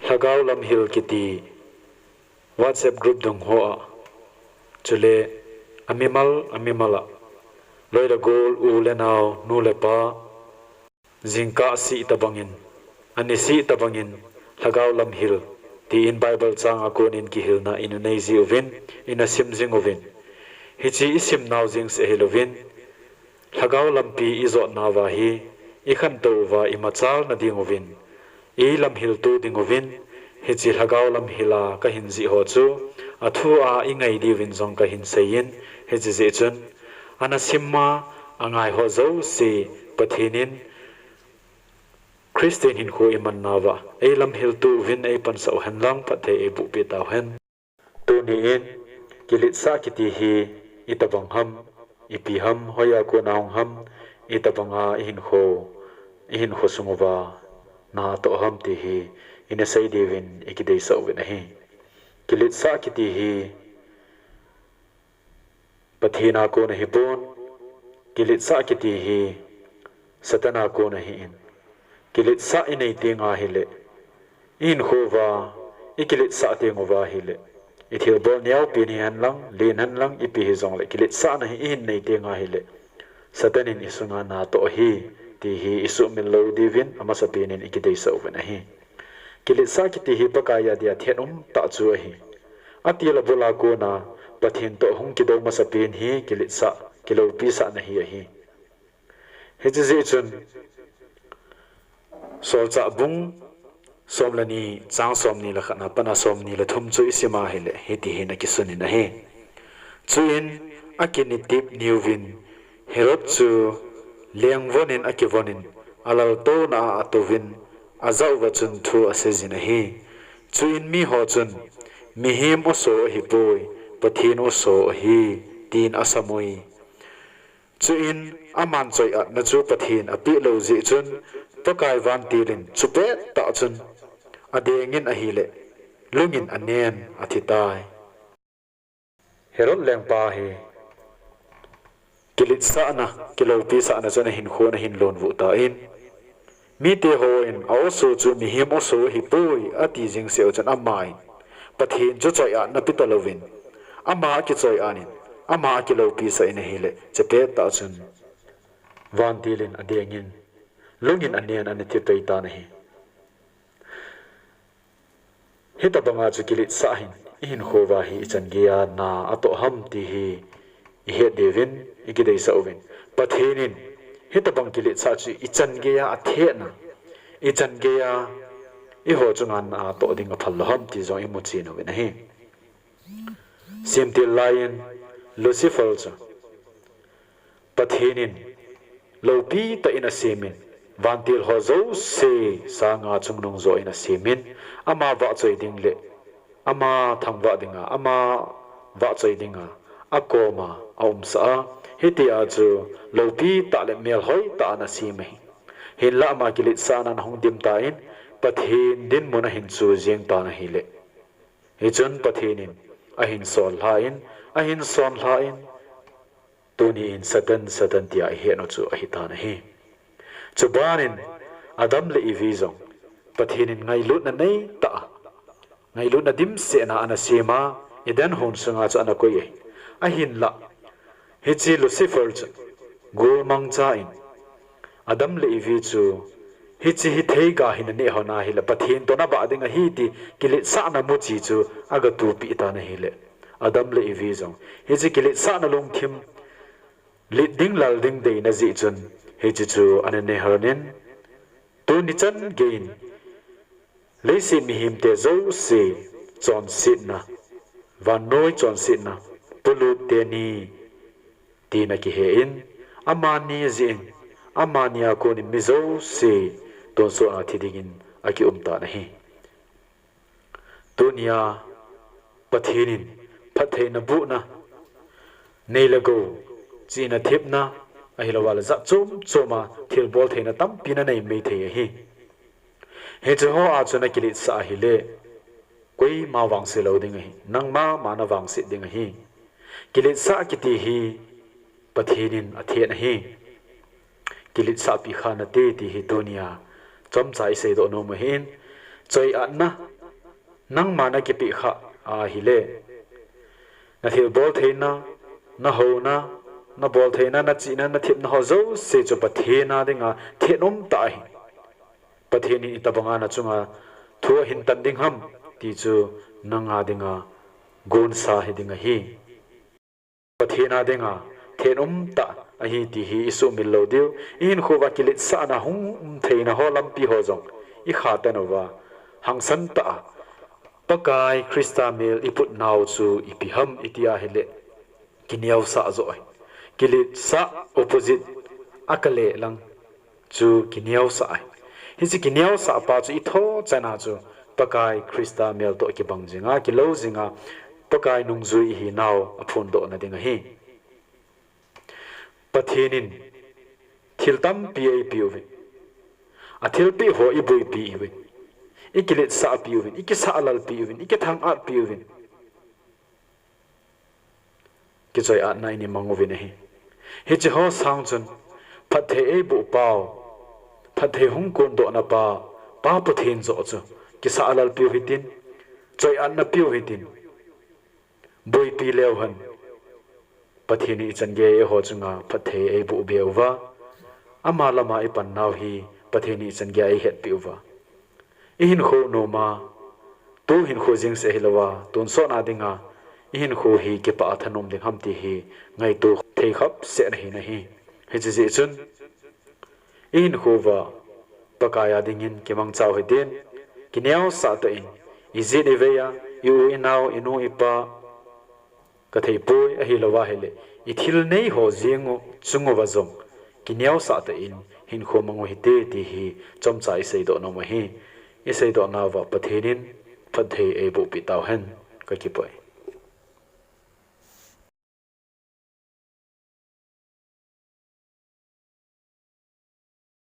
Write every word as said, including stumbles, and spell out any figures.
Lhagao lamhil kiti WhatsApp group dung hoa, chule amimal amimal a, loi le gol, u le nao, nu le pa, jingkah sih tabangin, ani sih tabangin, lhagao lamhil, tiin Bible chang a konin kihilna ina nei jiuvin, ina sim jing uvin. Hiche isim nau jeng seh hilouvin, lhagao lampi ijot nauva hi, ikhantou uva imachal na ding uvin, ilamhil to ding uvin, hiche lhagao lamhil a kahin jih ho chu, athua ingai diuvin jong kahin seiyin, hiche jeh chun, ana sim a, angai ho jouse, Pathen in, Christian hinkho iman nauva, eilamhil to uvin eipansah uhen lang, phatthei eiboh peh tauhen. Tuni in, kiletsah kiti hi, itabang ham, ipi ham, hoiya kona hung ham, itabanga ihinkho, ihinkho sung uva, na atoh ham ti hi, ina sei diuvin ikideisah uvin ahi. Kiletsah kiti hi, Pathen a kona hipon, kiletsah kiti hi, Satan a kona ahin. Kiletsah inei teng ahile, ihinkho uva, ikiletsah teng uva ahile, ithilbol neopen hihen lang, len hen lang, ipi hijongle, kiletsahna hi ihin nei teng ahile, Satan in isunga na atoh ahi, ti hi isuhmil lou diuvin, amasapen in ikideisah uvin ahi. Kiletsah kiti hi Pakai a dia thet umtah chu ahi. Atil abul a kona, Pathen toh hung kidou masapen hi kiletsah, kiloupisahna hi ahi. Hiche jeh chun, Solchah bung som le ni, chang somni le khat na pat a somni le thum chu isim ahile, hiti hin akisun in ahi. Chuin akinitep niuvin, Herod chu lengvon in akivon in, alaltouna a atouvin, ajah uva chun thu aseijin ahi. Chuin miho chun, Mihem oso ahipoi, Pathen oso ahi, tin asamui. Chuin aman choi-atna chu Pathen apeh lou jeh chun, Pakai vantil in chupettah chun adengin ahile, lungin anen athitai. Herod lengpa hi kiletsahna, kiloupisahna chun ahinkho ahin lonvuh tan, mite hon a-oso chu mihem oso ahipoi ati jeng seh uchun aman Pathen chu choi-atna pe talouvin, ama akichoi-at in, ama akiloupisah in ahile, chupettah chun vantil in adengin, lungin anen ana thipai tan ahi. Hitabanga chu kiletsah hin, ihinkho uva hi ichan geiya na atoh ham ti hi ihet diuvin, ikideisah uvin. Pathen in hitabang kiletsah chu ichan geiya athetna, ichan geiya eiho chunga na atoh ding aphal lou ham ti jong imuchen uvin ahi. Semtil laiyin Lucifer chu Pathen in loupitah in asemin, vantil ho jouse sanga chungnung jo in asemin, ama vahchoi ding le ama thangvah dinga, ama vahchoi dinga akoma aumsah a, hitia chu loupitah le melhoitah in asem ahi. Hinla ama kiletsahnan ahung dim tan, Pathen dinmun ahin chu jeng tan ahile, hichun Pathen in ahin sol lhan, ahin son lhan, tuni in Satan, Satan tia ihet u chu ahitan ahi. Chubanin Adam le Evi jong Pathen in ngailutna neitah a, ngailutna dimset a ana sem a, Eden hon sunga chu ana koi ahi. Ahinla, hiche Lucifer chu golmangchan Adam le Evi chu hiche hi theiga hin aneh lhon ahile, Pathen toh nabah ding ahi ti kiletsahna muchi chu agatohpeh tan ahile, Adam le Evi jong hiche kiletsahna lungthim let ding lal ding deina jeh chun hiche chu ana neh lhonin, tuni chan geiyin leiset mihemte jouse chonsetna, vannoi chonsetna polut teni tin akihen, amani jeh in, amani a konin mi jouse tonsot a thi dingin akium tan ahi. Tunia Pathen in phattheina bohna, nei le gou, chihna thepna, ahilouleh jat chom choma thilbol theina tampi nanei maithei ahi. Hiche hoa chu nakiletsah ahile, koima vangse lou ding ahi, nangma ma navangset ding ahi. Kiletsah kiti hi Pathen in athet ahi. Kiletsahpi kha nate ti hi tunia chomcha iseidoh nom ahin, choi-atna, Nangma nakipeh khah ahile, nathilbol theina, nahouna, nabol theina, nachihna, nathepna ho jouse chu Pathen a dinga thet umtah ahi. Pathen in itobanga nachunga thu ahin tan ding ham ti chu nanga dinga gonsa hiding ahi. Pathen a dinga thet umtah ahi ti hi isuhmil lou diu. Ihinkhouva kiletsahna hung um theina ho lampi ho jong ikhatan uva, hangsan tah a Pakai Christa mel iputnau chu ipi ham iti ahile, kineosah joh ahi. Kiletsah, opposite, akale lang chu kineosah ahi. Hiche kineosah pa chu itho chana chu Pakai Christa mel toh kibang jinga, kilou jinga, Pakai nungjui ihinau aphondohna ding ahi. Pathen in thil tampi eipeh uvin, athilpeh ho iboipi uvin, ikiletsahpi uvin, ikisahlalpi uvin, ikithangatpi uvin, kichoiatna in imang uvin ahi. Hiche ho sang chun phatthei eiboh pau, phatthei hung kondohna pa, Pa Pathen joh chu kisahlalpiu hitin, choiatna piu hitin, boipi leu hen, Pathen in ichan geiya eiho chunga phatthei eiboh be uva, ama lama ipannau hi Pathen in ichan geiya eihetpeh uva, ihinkho noma, tu hinkho jeng seh hilouva, tonsot na dinga ihinkho hi kipah a thanom ding ham ti hi ngaito thei khapset ahi nahi. Hiche jeh chun ihinkho uva Pakai a dingin kimangchau hitin, kineosah tah in, ijat ivei a, i-u inau, inu ipa, katheipoi, ahilouva ahile, ithil nei ho jeng u chung uva jong kineosah tah in hinkho mang u hite ti hi chomcha iseidoh nom ahi. Iseidohnauva Pathen in phatthei eibohpeh tauhen, kakipah e.